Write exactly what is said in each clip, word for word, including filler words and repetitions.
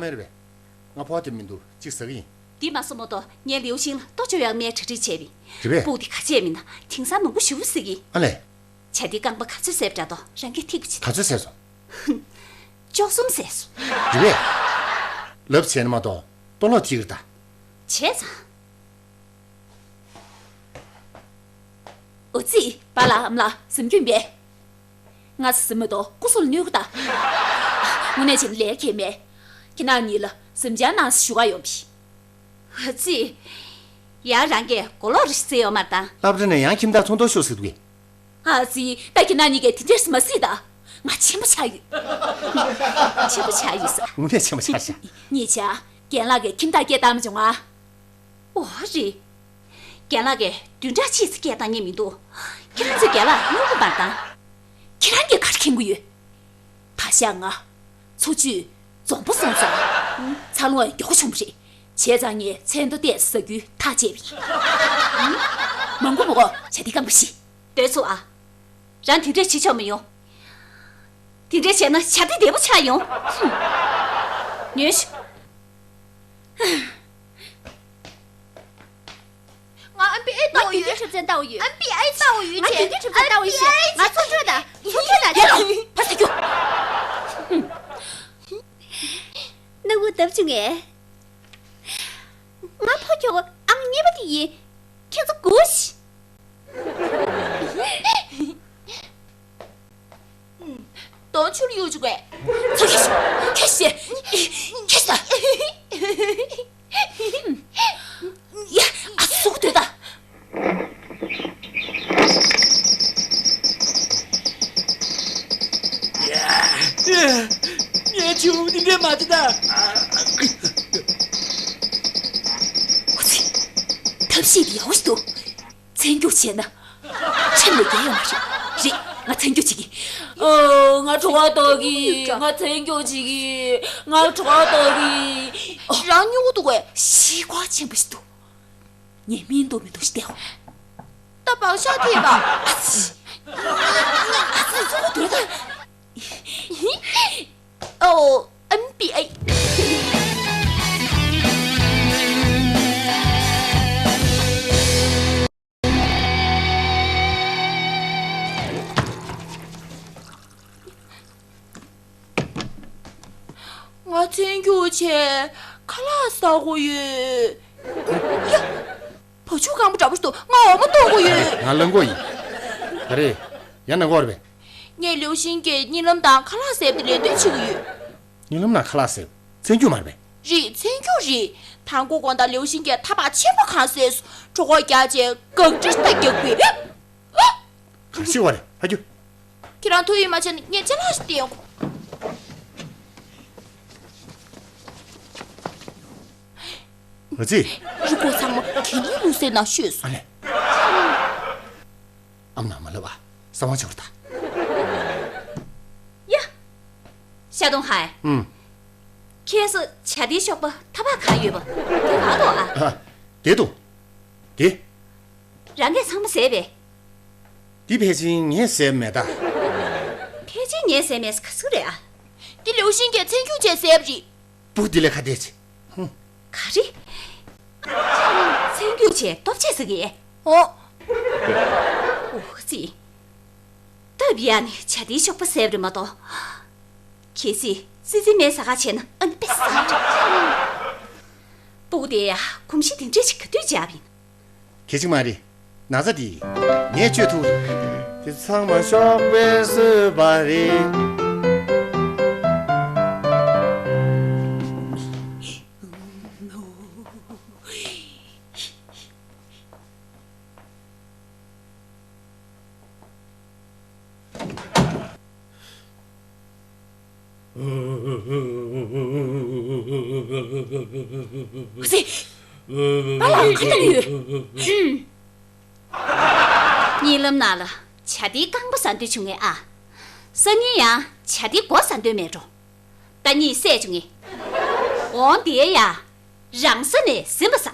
མེད་རེད་པས། ང་ཕོ་བ་དེ་མི་འདུག་ཅིག་ཟ་གི་ཡིན། འདི་མ་སོང་མ་གཏོགས་ངས་ལིའུ་ཤིང་ལ་ལྟོ་ཅོ་ཡག་སྨན་གྲ་སྒྲིག་བྱས་པ་ཡིན། རེད་པས། སྤུག་འདི་ག་ཚད་མིན་ན་དེང་སང་མང་པོ་ཞེ་པོ་ཟ་གི་ཡིན། ཨ་ལས། བྱ་དེའི་རྐང་པ་ག་ཚོད་བཟས་པ་འདྲ་འདུག་རང་གིས་ཐིག་པ་བྱེད་ད། ག་ཚོད་བཟས་སོང་། བཅུ་གསུམ་བཟས་སོང་། རེད་པས། ལབ་བྱས་ན་མ་གཏོགས་ལྟོ་ལོག་ཐིག་གི་རེད་ད། བྱས་ཙང་། ཨོ་ཙི། པཱ་ལགས་ཨ་མ་ལགས་ཟ་མ་ཁྱོད་པས། ང་ཟ་མ་གཏོགས་སྐུ་གཟུགས་ལ་གནོད་གི་ད། དངོས་གནས་བྱས་ན་ལས་ཀ་གང་ཡང་མེད། ཁྱེད་རྣམ་གཉིས་ལ་གཟིམ་འཇག་གནང་ཟེར་ཞུ་ག་ཡོང་བ་ཡིན། ཨ་ཙི། ཡང་རང་གིས་མགོ་ལོག་རེ་ཞིག་བརྩེ་ཡོད་མ་རེད་ད། སློབ་གྲྭ་ནས་ཡང་ཁྱིམ་བདག་ཚོང་དོག་ཤོར་ཟེར་གི་འདུག་གས། ཨ་ཙི། ད་ཁྱེད་རྣམ་གཉིས་ཀས་དེ་འདྲས་མ་ཟེར་ད། ང་ཆེན་པོ་ཆགས་ཡོད། ཆེན་པོ་ཆགས་ཡོད་ས། དངོས་གནས་ཆེན་པོ་ཆགས་ཤག་གཉིས་ཆ། རྒན་ལགས་ཀྱིས་ཁྱིམ་བདག་སྐད་བཏང་མ་བྱུང་ང་། འོ་རེད། རྒན་ལགས་ཀྱིས་བདུན་ཕྲག་གཅིག་ཙམ་སྐད་བཏང་མཁན་མི་འདུག་ཁྱེད་རང་ཚོས་རྒན་ལགས་སྨྱུ་གུ་མར་བཏང་། ཁྱེད་རང་གིས་ག་རེ་མཁྱེན་གྱི་ཡོད། ད་ཤག་ང་། འཚོ་བཅུད་འཛོམས་པོ་སོང་ཙང་། འཚར་ལོངས་ཡང་མགྱོགས་པོ་བྱུང་བ་རེད། བྱས་ཙང་ངས་མཚན་ཐོ་བལྟས་ཟ་རྒྱུའི་ཐག་བཅད་པ་ཡིན། མང་པོ་མ་དགོས། བྱ་དེ་རྐང་པ་བཞི། སྡོད་ཚུགས་ཨ། རང་དེ་འདྲས་བྱེད་ཆོག་མི་ཡོང་། དེ་འདྲས་བྱས་ན་བྱ་དེ་བདེ་པོ་ཆགས་ཡོང་། ཉོན་ཞིག་ང་ཨན་པི་ཨེ་ང་ལྟ་བུ་དུས་ཡོད། དེབ་ཁྲིད་ཚན་ལྟ་བུ་ཡོད། ཨན་པི་ཨེ་ལྟ་བུ་ཡོད་ང་ཅེ། དུས་དེབ་ཁྲིད་ཚན་ལྟ་བུ་ཡོད། ང་ཚོ་ཁྲོད་དང་ཚོ་ཁྲོད་དང་ཡ་ལོ་ཕ་ས་རྒྱུ། སྣ་བུག་བརྡབ་བཅུག་ངས། ང་ཕོ་ཁྱོ་ག་ཨང་གཉིས་པ་དེ་ཡིན། ཁྱེད་ཚོ་སྒུག་ཤིག་དོན་ཆུར་གཡུག་བཅུག་གས། ཚུར་ཁྱེར་ཤོག་ཁྱེར་ཤོག་ཁྱེར་ཤོག་ཡ། ཨ་ཟུག་སྡོད་ད། ངས་ཆུ་འདི་འདྲས་མ་བྱེད་ད། ཨོ་ཙི། ཐབས་ཤེས་འདི་ཡག་པོ་ཞིག་འདུག་མཚན་རྒྱུག་བྱས་ན། ཁྲིམས་ལ་འགལ་ཡོད་མ་རེད། རེད། ང་མཚན་རྒྱུག་བྱེད་ཀྱི། ཨོ། ང་བྲོ་བ་ལྟོགས་ཀྱི། ང་མཚན་རྒྱུག་བྱེད་ཀྱི། ང་བྲོ་བ་ལྟོགས་ཀྱི། རང་སྨྱུ་གུ་འདུག་གས། ཤི་ཁོག་ཆེན་པོ་ཞིག་འདུག་ངས་སྨན་འདུག་མི་འདུག་ཞིག་བལྟས་འོ། ད་བག་ཤ་ཐེབས་པ། ཨ་ཙི། ཨ་ཙི་གཙོ་བོ་འདོད་ད། ཨོ། ཨན་པི་ཨེ། ང་མཚན་རྒྱུག་བྱས་ཁ་ལག་ཟ་དགོས་ཡོད། ཡ། བ་ཕྱུགས་གང་པོ་འདྲ་པོ་ཞིག་འདུག་ང་འོ་མ་གཏོང་དགོས་ཡོད། ང་ལངས་དགོས་ཡིན། ག་རེ། ཡང་ན་དགོས་རེད་པས། ངས་ལིའུ་ཤིན་གྱི་གཉིད་ལམ་དང་ཁ་ལག་ཟས་པ་དེ་ལེན་འདོད་བྱེད་ཀྱི་ཡོད། གཉིད་ལམ་ནང་ཁ་ལག་ཟས། མཚན་རྒྱུག་མ་རེད་པས། རེད། མཚན་རྒྱུག་རེད། དང་པོ་དགོང་དག་ལིའུ་ཤིན་གྱིས་ཐག་པ་ཆེན་པོ་གང་བཟས་སོང་། གྲོད་ཁོག་རྒྱགས་བྱས་གངས་ཁྲི་ལྟར་རྒྱག་པས། ག་རེ་བྱེད་པ་རེད་ཧ་རྒྱུ། ཁྱེད་རང་ཐུགས་ཡིད་མ་ཆེས་ན་ངས་ཅ་ལག་ཞིག་སྟོན་གོ། ཨ་ཙི། རུ་སྐོགས་ཚང་མ་གད་སྙིགས་བླུགས་སའི་ནང་ཤོད་སོང་། ཨ་ལས། ཨམ་ན་མ་ལབ་ཨ། གསང་བ་འཆོར་ད། ཡ། ཤ་དོང་ཧའེ། ཨུམ། ཁྱེད་ཚོ་བྱ་དེའི་གཤོག་པ་ཐག་པ་གང་ཡོད་པ་དེ་གང་འདུག་ཨ། ཨ། དེ་འདུག་དེ། རང་གིས་ཚང་མ་བཟས་པས། འདི་ཕལ་ཆེར་ངས་བཟས་མེད་ད། ཕལ་ཆེར་ངས་བཟས་མེད་ས་ག་ཚོད་རེད་ཨ། འདི་ལིའུ་ཤིན་གྱིས་མཚན་རྒྱུག་བྱས་བཟས་པ་རེད། སྤུ་འདི་ལས་ཁ་བལྟས་ཆེ། ཧུམ། ག་རེ། མཚན་རྒྱུག་བྱས་སྟོབས་ཆེ་ཟེར་གི། ཨོ། འོ་ཙི། སྟབས་ཡག་ནས་བྱ་དེའི་གཤོག་པ་བཟས་པ་རེད་མ་གཏོགས། གལ་སྲིད་ཙི་ཙི་མའི་ཟ་ཁང་བྱས་ན་ཨ་ནི་དཔེ་བཟང་རེད། སྤུ་གུ་དེ་ཡ་གོམས་གཤིས་དེ་འདྲས་ཅིག་ག་དུས་བྱས་པ་ཡིན། གལ་ཆེ་མ་རེད། ན་ཚ་དེ་ངས་བཅོས་ཐུབ་རེད། དེ་ཚང་མ་གཤོག་པས་གསོས་པ་རེད། ཨ་ཙི། ང་ལ་ཁ་བཏང་ཡོད། ཧུམ། གཉིད་ལམ་ནང་ལ་བྱ་དེའི་རྐང་པ་ཟ་འདོད་བྱུང་ངས་ཨ། སང་ཉིན་ཡང་བྱ་དེའི་མགོ་ཟ་འདོད་མེད་འགྲོ། ད་གཉིད་སད་བྱུང་ངས། འོང་དེ་ཡ། རང་ས་ནས་ཟིན་པ་ཟ།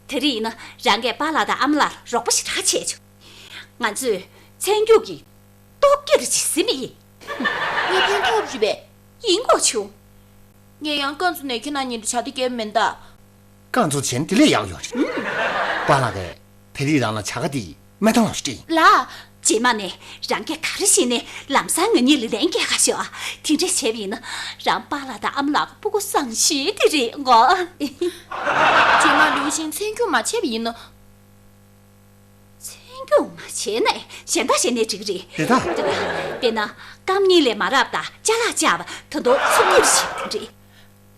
དེ་རིང་ཡིན་ན་རང་གིས་པཱ་ལགས་དང་ཨ་མ་ལགས་ལ་རོགས་པ་ཞེ་དྲག་བྱས་བྱུང་། ང་ཚོས་མཚན་རྒྱུགས་ཀྱི་ལྟོ་སྐྱེལ་བྱེད་ཟིན་པ་ཡིན། ངས་ཕན་ཐོགས་རེད་པས། ཡིན་དགོས་བྱུང་། ངས་ཡང་རྐང་བཙུགས་ནས་ཁྱེད་རྣམ་གཉིས་ལ་བྱ་དེ་སྐྱེལ་མིན་ད། རྐང་བཙུགས་བྱས་ན་དེ་ལས་ཡག་ཡོད་རེད། པཱ་ལགས་ཀྱིས་དེ་རིང་རང་ལ་བྱ་དགའ་དེ་མེ་ཏོག་ལ་སྤྲད་ཡིན། ལགས། རྗེས་མ་ནས་རང་གིས་ག་རེ་བྱས་ནས་ལམ་སང་ང་གཉིས་ལ་ལན་སྐྱེལ་ག་ཤོག་ཨ། དེ་འདྲ་བྱས་པ་ཡིན་ན་རང་པཱ་ལགས་དང་ཨ་མ་ལགས་ཀྱི་སྤུ་གུ་བཟང་ཤོས་དེ་རེད་ངོ་། རྗེས་མ་ལིའུ་ཤིན་མཚན་རྒྱུགས་མ་བྱས་པ་ཡིན་ན། མཚན་རྒྱུགས་མ་བྱས་ན་གཞན་དག་བྱས་ནས་འགྲིག་རེད། རེད་ད། དཔེར་ན་རྐང་གཉིས་ལས་མ་རབས་དང་ཅ་ལག་བཅག་པ་ད་དུང་ཚུགས་ཀྱི་རེད་དེ་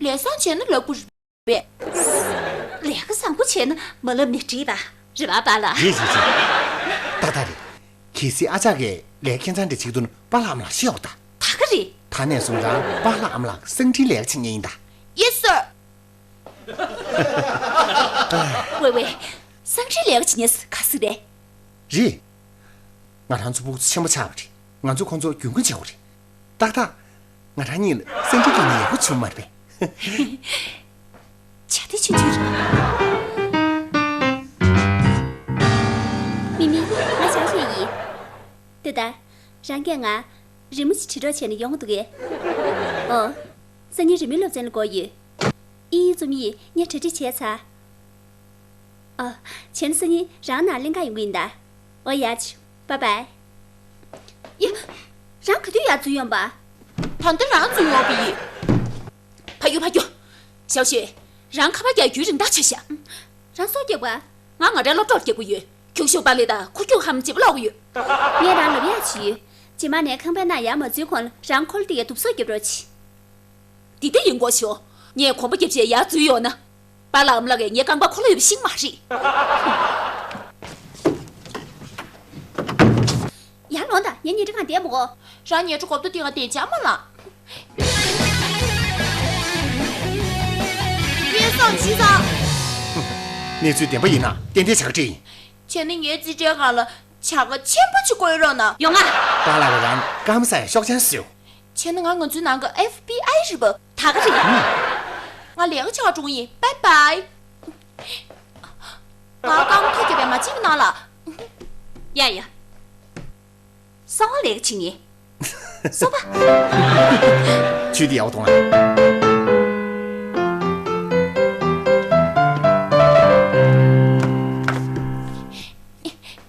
རེད། ལས་བཟང་བྱས་ན་ལབ་དགོས་རེད་པས། ལས་ཀ་བཟང་པོ་བྱས་ན་མ་ལབ་ནས་འགྲིག་པ་རེད་པ་པཱ་ལགས། རེད་རེད་རེད། ཏག་ཏག་རེད། གལ་སྲིད་ཨ་ཅག་གིས་ལས་ཁྱད་མཚར་འདྲ་བྱེད་འདུག་ན་པཱ་ལགས་ཨ་མ་ལགས་ཤོད་ད། ད་ག་རེད། ད་ནས་བཟུང་རང་པཱ་ལགས་ཨ་མ་ལགས་གསང་འཕྲིན་ལས་ཀ་བྱེད་མཁན་ཡིན་ད། ཡེ་སར། ཝེ་ཝེ། གསང་འཕྲིན་ལས་ཀ་བྱེད་མཁན་ཟེར་ག་ཟིག་རེད། རེད། ང་རང་ཚོ་ཕྲུ་གུ་ཆེན་པོ་ཆགས་པ་རེད། ང་ཚོས་ཁོང་ཚོར་རྒྱུན་འཁྱོངས་བྱེད་དགོས་རེད། ཏག་ཏག་ང་རང་གཉིས་ལ་གསང་འཕྲིན་སྐྱོན་ནས་ཡག་པོ་བྱུང་མ་རེད་པས། བྱ་དེ་ཆུང་ཆུང་རེད། མི་མི། ང་ཞང་ཞེ་ཡིན། ཏུ་ད། རང་གིས་ང་རི་མོ་ཞིག་བྲིས་རོགས་བྱས་ན་ཡོང་འདུག་གས། ཨོ། སང་ཉིན་རི་མོའི་སློབ་ཚན་ལ་འགྲོ་ཡོད། ཨི་ཡི་རྩོམ་ཡིག་ངས་གྲ་སྒྲིག་བྱས་ཚར། ཨ། བྱས་ན་སང་ཉིན་རང་ནང་ལེན་ག་ཡོང་གི་ཡིན་ད། ཨོ་ཡ་ཆུ། བཱའི་བཱའི། ཡ། རང་ག་དུས་ཡར་འཛུལ་ཡོང་པ། ད་ལྟ་རང་འཛུལ་ཡོང་པ་ཡིན། ཕ་གི་ཕ་གི། ཞའོ་ཞུས། རང་ཁ་པར་རྒྱག་རྒྱུན་རིང་ཐག་ཆོད་ཤག་རང་སུར་རྒྱག་པ། ང་ང་རང་སློབ་གྲོགས་ལ་རྒྱག་གི་ཡོད། ཁྱུག་ཤུག་པ་ལི་དང་ཁུ་ཁྱུག་ཧམ་བརྗེ་པོ་ལབ་གི་ཡོད། ངས་རང་ལབ་ཡག་ཅིག་ཡོད། རྗེས་མ་ནས་ཁང་པའི་ནང་ཡར་མ་འཛུལ་གོང་ལ་རང་འཁོར་ལོ་དེ་གའི་གདུབ་སོ་རྒྱབ་རོགས་གྱིས། འདི་ལྟ་ཡིན་དགོས་ཤོག་ངས་གོམ་པ་རྒྱབ་བྱས་ཡར་འཛུལ་ཡོང་ན། པཱ་ལགས་ཨ་མ་ལགས་ཀྱིས་ངའི་རྐང་པར་འཁོར་ལོ་ཡོད་པ་ཤེས་ཀྱི་མ་རེད། ཡར་ལོངས་དང་། ངའི་ཉལ་ཁྲི་སྒང་བསྡད་མི་དགོས། རང་ཉལ་ཁྲི་གོབ་ཏོ་སྟེང་ང་བསྡད་བྱ་མ་ལ། སྐལ་བཟང་། ཇི་ལྟར། གནས་ཚུལ་བདེན་པ་ཡིན་ན་ཏན་ཏན་བྱ་དགའ་སྤྲད་ཡིན། བྱས་ན་ངའི་རྩིས་ཁྲའི་སྒང་ལ་བྱ་དགའ་ཆེན་པོ་ཅིག་བཀོད་རོགས་གནང་། ཡོང་ང་། པཱ་ལགས་ཀྱིས་རང་སྐམ་ས་ཡ་ཤོག་ཆང་བཟོས། བྱས་ན་ང་ང་ཚོའི་ནང་གི་ཨེཕ་བི་ཨའི་རེད་པ། ད་ག་རེད། ང་ལས་ཀ་བྱེད་ག་འགྲོ་གི་ཡིན། བཱའི་བཱའི། ང་རྐང་ཐོ་རྒྱབ་པའི་མ་བྱེད་པ་ནང་ལ། ཡ་ཡ། གསང་བ་ལས་ཀ་བྱེད་ངེས། སོ་པ། ཆུ་དེ་ཡག་པོ་གཏོང་ཨ།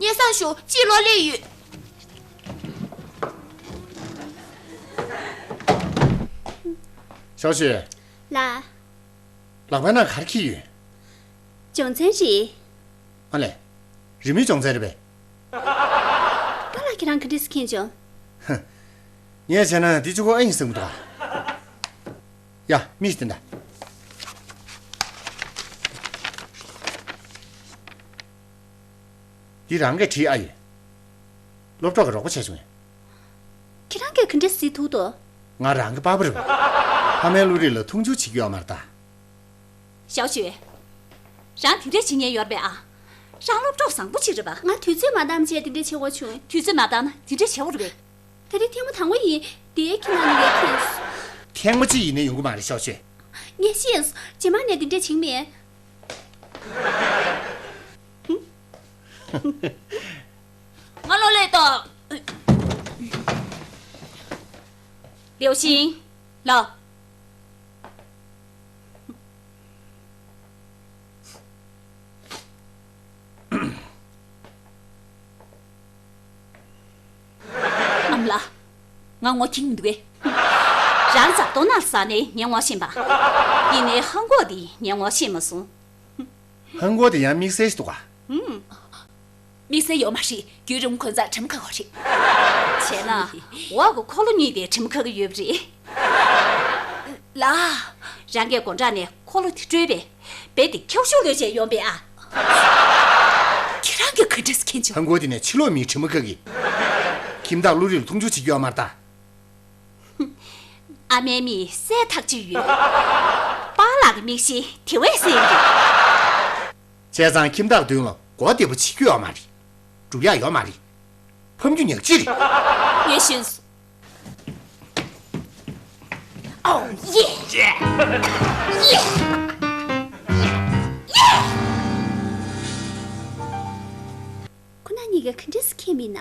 སྙན་སེང་ཞུ། ཅི་ལོ་ལེ་ཡོད། ཞའོ་ཞུས། ལགས། ལག་པའི་ནང་ག་རེ་འཁྱེར་ཡོད། སྦྱོང་ཚན་རེད། ཨ་ལས། རི་མོའི་སྦྱོང་ཚན་རེད་པས། པཱ་ལགས་ཁྱེད་རང་ག་འདྲས་སེ་མཁྱེན་བྱུང་། ཧ། ངས་བྱས་ན་འདི་གཅིག་པོ་ཨེ་ཡིན་བསམ་གྱི་འདུག་ཨ། ཡ། མི་ཞིག་འདི་འདྲ། འདི་རང་གིས་བྲིས་ཨ་ཡོད། སློབ་གྲོགས་ཀྱིས་རོགས་པ་བྱས་བྱུང་། ཁྱེད་རང་གིས་ག་འདྲས་སེ་ཐུག་འདུག་ང་རང་གི་པགས་པ་རེད་པ། ཕ་མའི་བློ་རིག་ལ་མཐོང་ཆུང་བྱེད་རྒྱུ་ཡོད་མ་རེད་ད། ཞའོ་ཞུས། རང་དེ་འདྲས་བྱེད་མཁན་ཡོད་རེད་པས་ཨ། རང་སློབ་གྲོགས་བཟང་པོ་ཅིག་རེད་པ། ང་དུས་ཚོད་མ་འདང་བྱས་དེ་འདྲས་བྱེད་དགོས་བྱུང་། དུས་ཚོད་མ་འདང་ན་དེ་འདྲས་བྱེད་དགོས་རེད་པས། ད་རེས་ཐེངས་མ་དང་པོ་ཡིན། དེ་ཁྱེད་རང་གཉིས་ཀས་མཁྱེན་སོང་། ཐེངས་མ་གཅིག་ཡིན་ན་ཡོང་གི་མ་རེད། ཞའོ་ཞུས། ངས་ཤེས་སོང་། རྗེས་མ་ནས་དེ་འདྲས་བྱེད་ཀྱི་མེད། ང་ལོ་ལེ་ཏོ། ལིའུ་ཤིན། ལགས། ཨ་མ་ལགས། ང་ངོ་ཁེངས་མི་འདུག་གས། རང་འཛབ་ཏོག་ནང་ཟ་ནས་ངས་ངོ་ཤེས་པ། ཡིན་ནའི་ཧང་གོ་དེ་ངས་ངོ་ཤེས་མ་སོང་། ཧང་གོ་དེ་ཡང་དམིགས་བསལ་ཞིག་འདུག་ག། ཨུམ། དམིགས་བསལ་ཡོད་མ་རེད། རྒྱུན་རིང་པོ་ཁོང་ཚོ་གྲམ་ཁ་གོ་རེད། བྱས་ན་འོག་གི་འཁོར་ལོ་གཉིས་དེ་གྲམ་ཁ་གི་ཡོད་པ་རེད། ལགས། རང་གིས་དགོང་དྲག་ནས་འཁོར་ལོ་དེ་བཀྲོལ་བས། རྦད་དེ་ཁྱོག་ཤུག་ལོས་བྱས་ཡོང་པས་ཨ། ཁྱེད་རང་གིས་ག་འདྲས་མཁྱེན་བྱུང་། ཧང་གོ་དེ་ནས་ཕྱི་ལོགས་མིའི་གྲམ་ཁ་གི། ཁྱིམ་བདག་བློ་རིག་ལ་མཐོང་ཆུང་བྱེད་རྒྱུ་ཡོད་མ་རེད་ད། ཨ་མའི་མིག་གསལ་ཐག་ཆོད་ཡོད། པཱ་ལགས་ཀྱི་མིག་ཤེལ་དེ་བས་གསལ་ཡོད། བྱས་ཙང་ཁྱིམ་བདག་མདུན་ལ་གོ་བདེ་པོ་བྱེད་རྒྱུ་ཡོད་མ་རེད། སྒྲུབ་ཡག་ཡོད་མ་རེད། ཕམ་རྒྱུ་ཉག་གཅིག་རེད། ངས་ཤེས་སོང་། ཨོ་ཡེ། ཡེ། ཡེ། ཡེ། ཡ། ག་འདྲས་སེ་ཁྱེར་མིན་ན།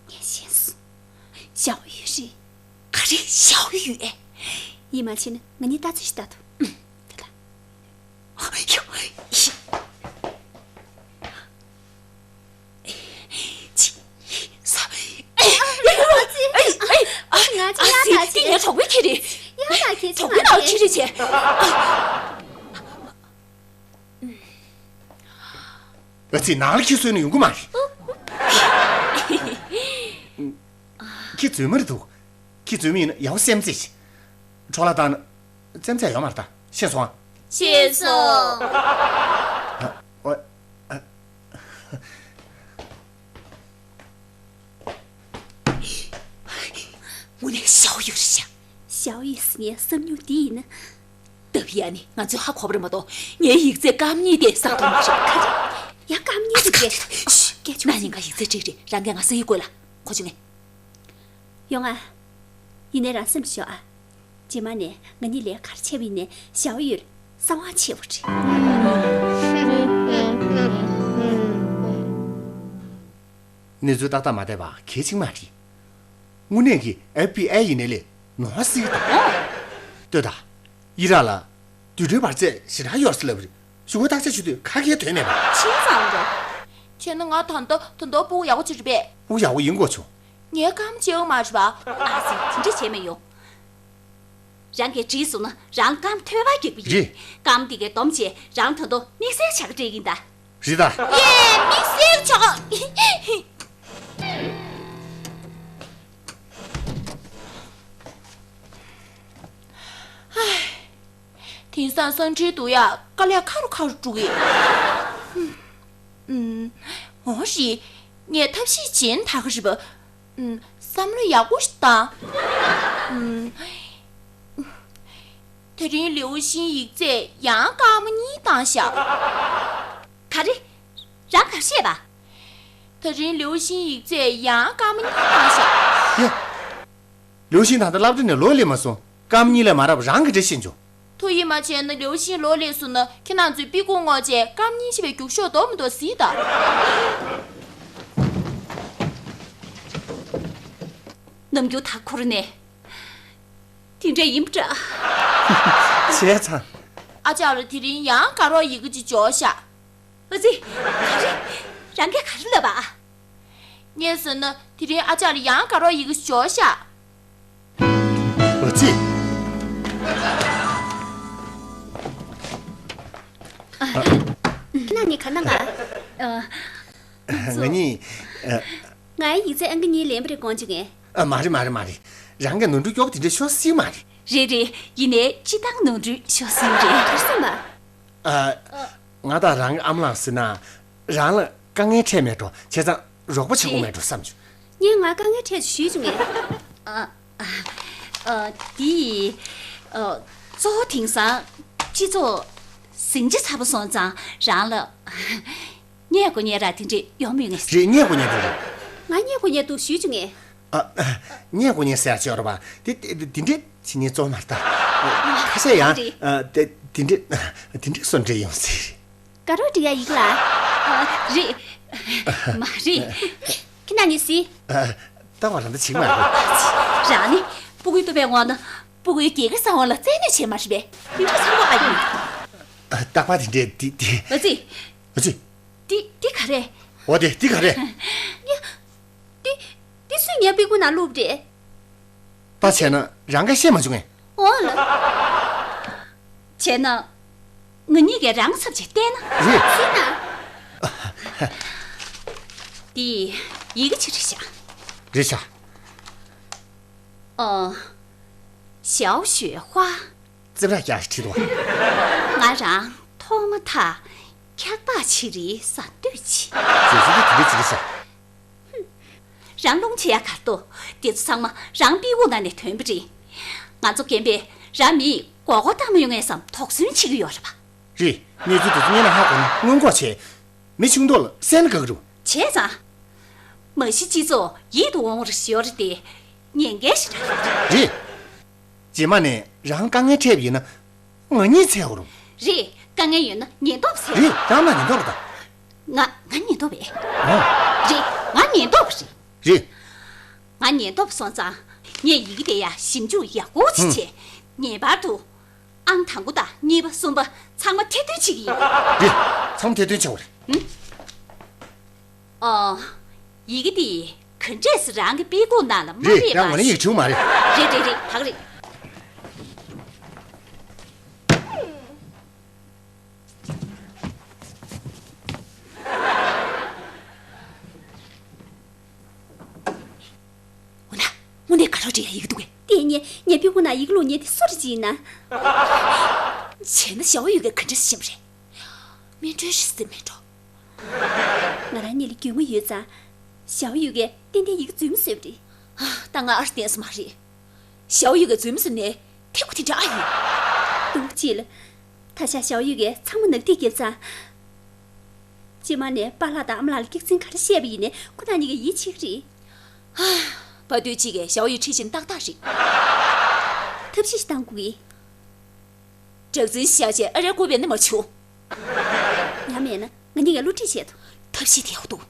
ངས་ཤེས་སོང་། ཞའོ་ཡུས་རེད། ག་རེ། ཞའོ་ཡུས་ཨེ། ཡིད་མ་ཆེས་ན་ང་གཉིས་ལྟ་ཚུལ་ཞིག་ལྟ་དོ། ཨུམ། དེ་ལ། ཡོ། ཡི། ཅི། ས། ཨེ། ཨེ། ཨེ། ཨེ། ང་ཚོ་ཡག་ཐག་ཆོད། ངའི་གྲོགས་པོའི་ཁྱི་རེད། ཡག་ཐག་ཆོད། གྲོགས་པོའི་ནང་ཁྱི་རེད་ཅེས། ཨ་ཙི། ནང་ལ་ཁྱི་གསོས་ན་ཡོང་གི་མ་རེད། ཁྱི་འཛུལ་མ་རེད་འདུག་ཁྱི་འཛུལ་མི་ཡིན་ན་ཡག་པོ་སེམས་ཚེགས་ཤིག་འཕྲོ་བརླག་བཏང་ན་སེམས་ཚེགས་ཡོད་མ་རེད་ད། ཤེས་སོང་ཨ། ཤེས་སོང་། ཨ། ཨ། དངོས་གནས་ཞའོ་ཡུས་རེད་ཤག་ཞའོ་ཡུས་ཟེར་མཁན་བསམ་མྱོང་འདི་ཡིན་ན། ལྟ་བུ་ཡ་ནི་ང་ཚོས་ཧ་གོ་བ་རེད་མ་གཏོགས། ངའི་ཡིག་ཚད་རྐང་གཉིས་དེ་བསགས་ཐུབ་མ་རེད། ག་རེ། ཡ། རྐང་གཉིས་རེད་པས། ཤ། སྐད་ཆུང་ན་ཉིན་ག་ཡིག་ཚད་འགྲིག་རེད། རང་གིས་ང་སེ་ཡི་དགོས་ལ། གོ་བྱུང་ངས། ཡོང་ཨ། ཡིན་ནའི་རང་སེམས་ཞོག་ཨ། རྗེས་མ་ནས་ང་གཉིས་ལས་ག་རེ་བྱས་པ་ཡིན་ནའི་ཞའོ་ཡུས་གསང་བ་ཆེ་བོ་རེད། གནས་ཚུལ་ཏག་ཏག་མ་བལྟས་པ་གལ་ཆེན་མ་རེད། དངོས་གནས་ཀྱི་ཨེཕ་པི་ཨའི་ཡིན་ནའི་ལས་ནོར་སྲིད་དང་། ལྟོས་དང་། ཡི་ར་ལ། དུད་འགྲོའི་བར་ཆད་ཞེ་དྲག་ཡོད་རེད་ལབ་རེད། གཞུག་གུ་བརྟག་དཔྱད་བྱེད་དུས་ག་གེ་དོན་མེད་པ། ཕྱིན་ཙང་འགྲོ། བྱས་ན་ང་ད་ལྟ་ད་ལྟ་སྤུ་གུ་ཡག་པོ་ཅིག་རེད་པས། སྤུ་གུ་ཡག་པོ་ཡིན་དགོས་བྱུང་། ངའི་རྐང་མ་བཅད་ཡོད་མ་རེད་པ། ཨ་ཙི། དེ་འདྲ་བྱས་མེད་ཡོང་། རང་གིས་བྲིས་སོང་ན་རང་རྐང་མ་ཐོལ་པ་རྒྱག་པ་ཡིན། རེད། རྐང་མ་དེ་གའི་སྡོམ་བྱས་རང་ད་དུང་དམིགས་བསལ་བྱ་དགའ་སྤྲད་ཀྱི་ཡིན་ད། རེད་ད། ཡེ། དམིགས་བསལ་བྱ་དགའ། དེང་སང་སང་ཁྲིད་འདུག་ཡ། དཀའ་ལས་ཁ་རུ་ཁ་རུ་འགྲོ་གི། ཨུམ། འོ་རེད། ངས་ཐབས་ཤེས་བྱས་ན་ད་ག་རེད་པ། ཨུམ། བསམ་བློ་ཡག་པོ་ཞིག་བཏང་། ཨུམ། དེ་རིང་ལིའུ་ཤིན་ཡིག་ཚད་ཡང་སྐར་མ་གཉིས་བཏང་ཤག་ག་རེ། རང་ག་རེ་བཤད་པ། དེ་རིང་ལིའུ་ཤིན་ཡིག་ཚད་ཡང་སྐར་མ་གཉིས་བཏང་ཤག་ཡ། ལིའུ་ཤིན་ད་ལྟ་སློབ་གྲྭ་ནས་ལོག་སླེབས་མ་སོང་། སྐར་མ་གཉིས་ལས་མ་རག་པ་རང་གིས་འདྲ་བཤད་བྱུང་། ཐུགས་ཡིད་མ་ཆེས་ན་ལིའུ་ཤིན་ལོག་སླེབས་སོང་ན་ཁྱེད་རང་ཚོས་པི་ཀུ་བསྔོགས་བྱས་སྐར་མ་གཉིས་ཕྱིན་པའི་རྒྱུགས་ཤོག་རྡོག་མི་རྡོག་གཟིགས་དང་། ནམ་རྒྱུན་ད་ཁུར་ནས། དེ་འདྲ་ཡིན་པ་འདྲ། བྱས་ཙང་། ཨ་ཅག་ལ་དེ་རིང་ཡང་དགའ་རོགས་ཡི་གེ་ཅིག་འབྱོར་ཤག་ཨ་ཙི། ག་རེ། རང་གིས་ག་རེ་ལབ་པ། ངས་ཟེར་ན་དེ་རིང་ཨ་ཅག་ལ་ཡང་དགའ་རོགས་ཡི་གེ་ཅིག་འབྱོར་ཤག་ཨ་ཙི། ཁྱེད་རྣམ་གཉིས་ག་རེ་གནང་ག་ཨ། ང་གཉིས། ཨ། ངའི་ཡིག་ཚད་ཨང་ཀི་གཉིས་ལེན་པ་རེད་དགོངས་བྱུང་ངས། ཨ། མ་རེད་མ་རེད་མ་རེད། རང་གིས་ནོར་འཁྲུལ་སྐྱོ་པོ་དེ་འདྲ་ཤོར་སྲིད་མ་རེད། རེད་རེད། ཡིན་ནའི་སྤྱིར་བཏང་ནོར་འཁྲུལ་ཤོར་སྲིད་རེད། ག་རེ་གསུངས་པ། ཨ། ང་དང་རང་གི་ཨ་མ་ལགས་ཟེར་ན། རང་ལ་དཀའ་ངལ་འཕྲད་མེད་འགྲོ་བྱས་ཙང་རོགས་པ་བྱེད་དགོས་མེད་འགྲོ་བསམ་བྱུང་། ངས་ང་དཀའ་ངལ་འཕྲད་ཞུས་བྱུང་ངས། ཨ། ཨ། ཨ། འདི། ཨ། གཙོ་བོ་དེང་སང་སྤྱི་ཚོགས་ཟིང་ཆ་ཚ་པོ་སོང་ཙང་རང་ལ། རྙེད་དགོས་རྙེད་ར་དེ་འདྲས་ཡོང་མི་ངེས། རེད། རྙེད་དགོས་རྙེད་འདུག་རེད། ང་རྙེད་དགོས་རྙེད་འདུག་ཞུས་བྱུང་ངས། ཨ། རྙེད་དགོས་རྙེད་ཟེར་ཡ་ཅིག་ཡོད་རེད་པ། དེ་དེ་དེ་འདྲས་བྱེད་མཁན་གཙོ་བོ་མ་རེད་ད། ཁ་ཤས་ཡང་། རེད། ཨ། དེ་དེ་འདྲས་དེ་འདྲས་སོ་འདྲས་ཡོང་སྲིད་རེད། དགའ་རོགས་འབྲི་ཡ་ཡིན་ལ། ཨ། རེད། མ་རེད། ཁྱེད་རྣམ་གཉིས་གཟིགས། ཨ། ལྟ་བ་རང་ད་བྱེད་མ་རེད། རང་ནི་སྤུ་གུའི་ལྟོ་ཕད་སྔོག་ན་སྤུ་གུའི་སྐྱེས་ཀ་གསང་བ་ལ་བཙན་གནོད་བྱེད་མ་རེད་པས། དེ་འདྲ་ཚང་མ་ཨ་ཡིན། ཨ། རྟག་པར་དེ་འདྲས་དེ་དེ། ཨ་ཙི། ཨ་ཙི། འདི་འདི་ག་རེ། འོ་དེ་འདི་ག་རེ། ཡ། འདི་འདི་སུས་ངའི་སྤུ་གུ་ནང་བླུགས་པ་རེད། ད་བྱས་ན་རང་གིས་ཤེས་མ་བྱུང་ངས། འོ་ལ། བྱས་ན། ང་གཉིས་ཀས་རང་ཚབ་བྱས་བལྟས་ན། རེད། སུས་ན། འདི་ཡི་གེ་ཅིག་རེད་ཤག་རེད་ཤག་ཨ། ཞའོ་ཞོས་ཧྭ། རྩེ་བྲག་རྒྱག་ཞིག་ཁྲིད་འདུག་ང་རང་ཐོག་མ་ཐག་འཁྱག་པ་ཆི་རིའི་ཟ་འདོད་ཆེ། ཟེར་ཟེར་དེ་དེ་འདྲ་ཅིག་རེད་ཤག་རང་སློང་བྱེད་ཡ་ག་རེ་འདུག་དེ་ཚོ་ཚང་མ་རང་པི་ཝུ་ནང་ནས་ཐོན་པ་རེད། ང་ཚོ་རྒན་པས་རང་མིས་མགོ་སྐོར་བཏང་མ་ཡོང་ངས་བསམ་དོགས་ཟོན་བྱེད་ཀྱི་ཡོད་རེད་པ། རེད། གནས་ཚུལ་དེ་ཚོ་སྔོན་ལ་ཧ་གོ་ན་སྔོན་འགོག་བྱས། མི་ཆུང་མདོག་ལ་གསན་ན་དགའ་གི་རེད། བྱས་ཙང་། མ་གཞི་སྤྱི་ཚོགས་ཡིད་དུ་འོང་བར་ཞོར་ཏེ་ཉེན་ཁའི་ཞེ་དྲག་རེད། རེད། རྗེས་མ་ནས་རང་དཀའ་ངལ་འཕྲད་པ་ཡིན་ན་ང་གཉིས་འཚོལ་དགོས་རེད། རེད། དཀའ་ངལ་ཡོད་ན་ཉེན་རྟོག་པ་ཟེར། རེད། ཁྱེད་རང་ལ་ཉེན་རྟོག་པ་དང་། ང་ང་ཉེན་རྟོག་པ་རེད། ཨོ། རེད། ང་ཉེན་རྟོག་པ་རེད། རེད། ང་ཉེན་རྟོག་པ་སོང་ཙང་ངས་ཡི་གེ་དེ་ཡ་ཞིབ་འཇུག་ཡག་པོ་ཞིག་ཨུམ། བྱས། ངེས་པར་དུ་ཨང་དང་པོ་དང་གཉིས་པ་གསུམ་པ་ཚང་མ་ཐེར་འདོན་བྱེད་ཀྱི་ཡིན། རེད། ཚང་མ་ཐེར་འདོན་བྱེད་དགོས་རེད། ཨུམ། ཨོ། ཡི་གེ་འདི་ག་འདྲས་སེ་རང་གི་དཔེ་ཁུག་ནང་ལ་མ་རེད། རེད་ཡ། ང་ནི་ཡིག་ཆུང་མ་རེད། རེད་རེད་རེད། ད་ག་རེད། འོ་ན། དངོས་གནས་དགའ་རབ་འདྲ་ཡི་གེ་འདུག་གས། དེ་ངས་ངའི་དཔེ་ཁུག་ནང་ཡི་གེ་བླུགས་མཁན་དེ་སུ་རེད་ཅིག་ཡིན་ན། བྱས་ན་ཞའོ་ཡུས་གིས་ག་འདྲས་སེ་ཤེས་པ་རེད། མིང་འགྲོ་ཤི་སེ་མིང་འགྲོ། ང་རང་གཉིས་ལ་རྒྱུས་མངའ་ཡོད་ཙང་། ཞའོ་ཡུས་གིས་ཏན་ཏན་ཡི་གེ་རྫུན་མ་བཟོས་པ་རེད། ཨ། ད་ང་ཨར་བསྟན་ས་མ་རེད། ཞའོ་ཡུས་གིས་རྫུན་མ་བཟོས་ནའི་ཐེབས་ཁུ་དེ་འདྲ་ཨ་ཡོད། ཏོག་ཙམ་ལ། ད་ཆ་ཞའོ་ཡུས་གིས་ཚང་མ་ནག་ཐིག་བརྒྱབ་ཙང་། རྗེས་མ་ནས་པཱ་ལགས་དང་ཨ་མ་ལགས་ལ་སྐྱག་རྫུན་ག་རེ་བཤད་པ་ཡིན་ནའི་ཁོ་རང་གཉིས་ཀས་ཡིད་ཆེས་ཀྱི་རེད། ཨ། བ་དུས་གཅིག་གིས་ཞའོ་ཡུས་ཁྲིད་ཕྱིན་ཏག་ཏག་རེད། ཐབས་ཤེས་ཤིག་བཏང་དགོས་ཀྱི། གྲགས་འཛིན་བཞག་བྱས་ཨ་རལ་བསྐུར་བས་ནི་མ་བྱུང་། ང་མེད་ན་ང་གཉིས་ཀས་བསླུ་བྲིད་བྱས་ཐུབ། ཐབས་ཤེས་དེ་ཡག་པོ་འདུག།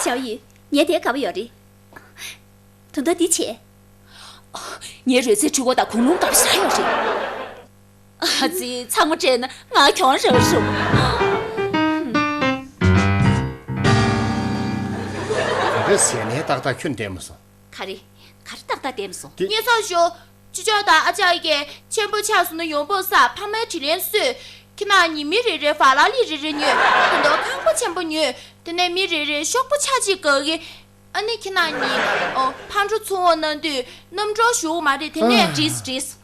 ཞའོ་ཡུས། ངས་དེ་དགའ་པོ་ཡོད་རེད། ད་ལྟ་འདི་བྱས། ངའི་རོལ་རྩེད་འཁྲུལ་འཁོར་དང་གུང་ལུང་དགའ་པོ་ཞེ་དྲག་ཡོད་རེད། ཨ་ཙི། ཚང་མ་སྤྲད་ན་ང་གྱོང་རག་ཤོག། ག་རེ་ཟེར་ནའི་ཏག་ཏག་ཁྱོན་བསྡད་མ་སོང་། ག་རེ། ག་རེ་ཏག་ཏག་བསྡད་མ་སོང་། དེ། ཉེ་ས་ཞོ། ཅི་ཅོག་དང་ཨ་ཅག་གིས་ཆེན་པོ་ཆགས་སོང་ན་ཡོང་འབབ་བསགས། ཕ་མའི་དྲིན་ལན་གསོས། ཁྱེད་རང་གཉིས་མི་རེ་རེར་ཕ་ལ་ལི་རེ་རེ་ཉོས། དེ་འདྲ་ཁང་པ་ཆེན་པོ་ཉོས། དེ་ནས་མི་རེ་རེར་གཤོག་པ་ཆ་གཅིག་དགའ་གི། ཨ་ནི་ཁྱེད་རང་གཉིས། ཨོ། ཕར་འགྲོ་ཚུར་འོང་གནང་དུས་གནམ་གྲུར་བཞུགས་མ་རེད། དེ་ནས། ཨ། འགྲིགས་འགྲིགས།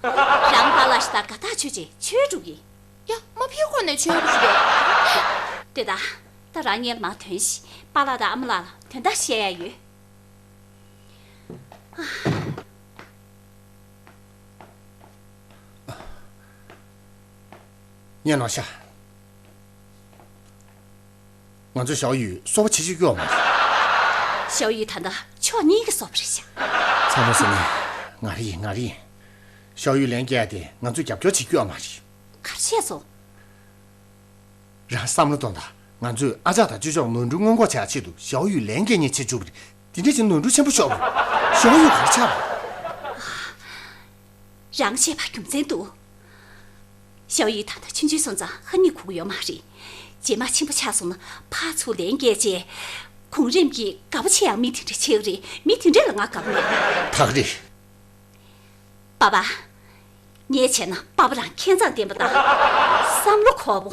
རང་པཱ་ལགས་ཤིག་དང་དགའ་ཐག་ཆོད་བྱས་ཆོས་སྒྲུབ་ཀྱིས། ཡ། མ་ཕེབས་གོང་ནས་ཆོས་སྒྲུབ་རེད། དེ་ད། ད་རང་ངའི་མར་ཐོན་ཞིག། པཱ་ལགས་དང་ཨ་མ་ལགས་ལ་དོན་དག་བཤད་ཡ་ཡོད། ཉན་རོགས་ཤག། ང་ཚོས་ཞའོ་ཡུས་སོ་པ་བྱེད་ཅིག་སྐྱོ་བ་མ་རེད། ཞའོ་ཡུས་ད་ལྟ་ཕྱོགས་གཉིས་ཀྱི་སོ་པ་རེད་ཤག། ཚང་མ་ཟེར་ནས། ང་རེད་ཡིན། ང་རེད་ཡིན། ཞའོ་ཡུས་ལན་སྐྱེལ་ཡ་དེ་ང་ཚོས་རྒྱབ་སྐྱོར་བྱེད་རྒྱུ་ཡོད་མ་རེད། ག་རེ་བཤད་སོང་། རང་བསམ་བློ་གཏོང་དང་། ང་ཚོས་ཨ་ཅག་དང་ཅོ་ཅོག་ནོར་འཁྲུལ་སྔོན་འགོག་བྱེད་ཡ་ཆེད་དུ་ཞའོ་ཡུས་ལན་སྐྱེལ་མཁན་བྱེད་བཅུག་པ་རེད། དེ་འདྲ་བྱས་ནོར་འཁྲུལ་ཆེན་པོ་ཤོར་བ་རེད། ཞའོ་ཡུས་ག་རེ་ཆགས་པ་རེད། རང་བཤད་པ་རྒྱུ་མཚན་འདུག། ཞའོ་ཡུས་ད་ལྟ་ཆུང་ཆུང་སོང་ཙང་ཧ་མི་གོ་གི་ཡོད་མ་རེད། རྗེས་མ་ཆེན་པོ་ཆགས་སོང་ན་ཕར་ཚུར་ལན་བརྒྱབ་བྱས། གོང་རིམ་གྱིས་དགའ་པོ་བྱེད་ཡག་མི་དེ་འདྲ་བྱེད་ཀྱི་རེད། མི་དེ་འདྲ་ལ་ང་དགའ་པོ་མེད། ད་ག་རེད། པཱ་པཱ། ངས་བྱས་ན་པཱ་པཱ་རང་ཁྱད་མཚར་ལྡན་པ་དང་། བསམ་བློ་འཁོར་པོ།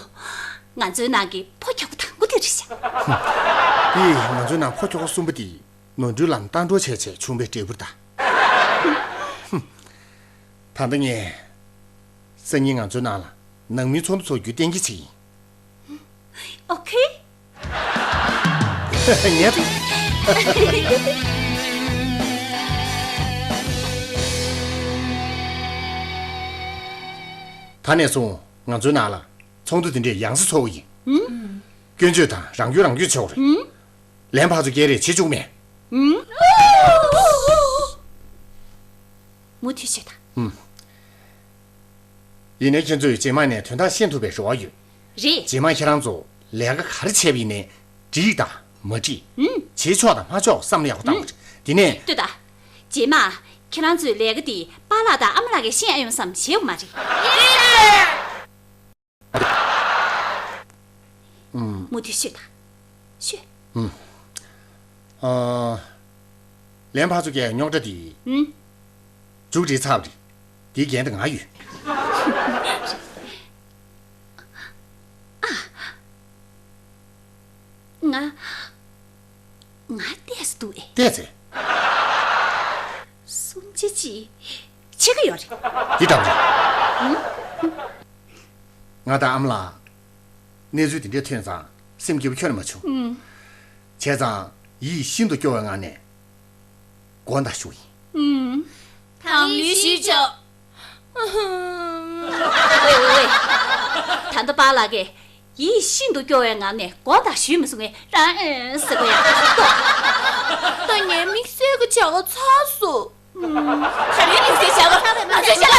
ང་ཚོའི་ནང་གི་ཕོ་ཁྱོ་ག་དང་པོ་དེ་རེད་ཤག། དེ་ང་ཚོའི་ནང་ཕོ་ཁྱོ་ག་གསུམ་པོ་དེ་ནོར་འཁྲུལ་ལམ་ལྟ་འགྲོ་བྱས་བྱས་བྱུང་བའི་འབྲས་བུ་རེད་ད། ཧུམ། ད་ལྟ་ངས་སང་ཉིན་ང་ཚོའི་ནང་ལ་ནང་མིའི་ཚོགས་འདུ་འཚོགས་རྒྱུ་གཏན་འཁེལ་བྱས་ཡིན། ཨོ་ཁེ། ཉེ། ད་ནས་བཟུང་ང་ཚོའི་ནང་ལ་ཚོགས་འདུ་དེ་འདྲས་ཡང་སེ་འཚོགས་ཀྱི་ཡིན། ཧུམ། སྐྱོན་བརྗོད་དང་རང་སྐྱོན་རང་བརྗོད་བྱེད་དགོས་རེད། ཧུམ། ལན་ཕར་ཚུར་སྐྱེལ་རེས་བྱེད་བཅུག་མེད། ཧུམ། མུ་མཐུད་བྱེད་དང་། ཧུམ། ཡིན་ནའི་ཁྱེད་ཚོས་རྗེས་མ་ནས་དོན་དག་ཤེས་ཐུབ་པའི་རེ་བ་ཡོད། རེད། རྗེས་མ་ཁྱེད་རང་ཚོ་ལས་ཀ་ག་རེ་བྱས་པ་ཡིན་ནའི་འགྲིག་དང་མ་འགྲིག། ཧུམ། བྱེད་ཆོག་དང་མ་ཆོག་བསམ་བློ་ཡག་པོ་བཏང་དགོས་རེད། དེ་ནས། ལྟོས་དང་། རྗེས་མ་ཁྱེད་རང་ཚོའི་ལས་ཀ་འདི་པཱ་ལགས་དང་ཨ་མ་ལགས་ཀྱིས་ཤེས་ཡ་ཡོང་བསམ་བྱེད་དགོས་མ་རེད། ཨུམ། མུ་མཐུད་ཤོད་དང་། ཤོད། ཨུམ། ཨ། ལན་ཕར་ཚུར་སྐྱེལ་རྙོག་དྲ་དེ། ཨུམ། མཇུག་སྒྲིལ་ཚར་བ་རེད། དེའི་འགན་དེ་ང་ཡོད། ང་། ང་བལྟས་སུ་འདུག་ཨེ། བལྟས་ཚེ། སུམ་ཅི་ཅི། ཆེ་གི་ཡོད་རེད། འདི་འདྲ་བ་རེད། ང་དང་ཨ་མ་ལགས། གནས་ཚུལ་དེ་འདྲ་ཐོན་ཙང་སེམས་སྐྱིད་པོ་ཁྱོན་ནས་མ་བྱུང་། བྱས་ཙང་ཡིད་ཤིན་ཏུ་སྐྱོ་བའི་ངང་ནས་དགོངས་དག་ཞུ་ཡིན། དང་ལུས་ཞུས་ཆོག། ཝེ་ཝེ་ཝེ། ད་ལྟ་པཱ་ལགས་ཀྱིས་ཡིད་ཤིན་ཏུ་སྐྱོ་བའི་ངང་ནས་དགོངས་དག་ཞུས་མ་གསུང་ངས་རང་ཨེ་ཟེར་དགོས་ཡ། ད་ངའི་དམིགས་བསལ་གྱི་བྱ་དགའ་ཚར་སོང་། ད་རེས་དམིགས་བསལ་བྱ་དགའ་ང་ཚོའི་ཤ་ལ།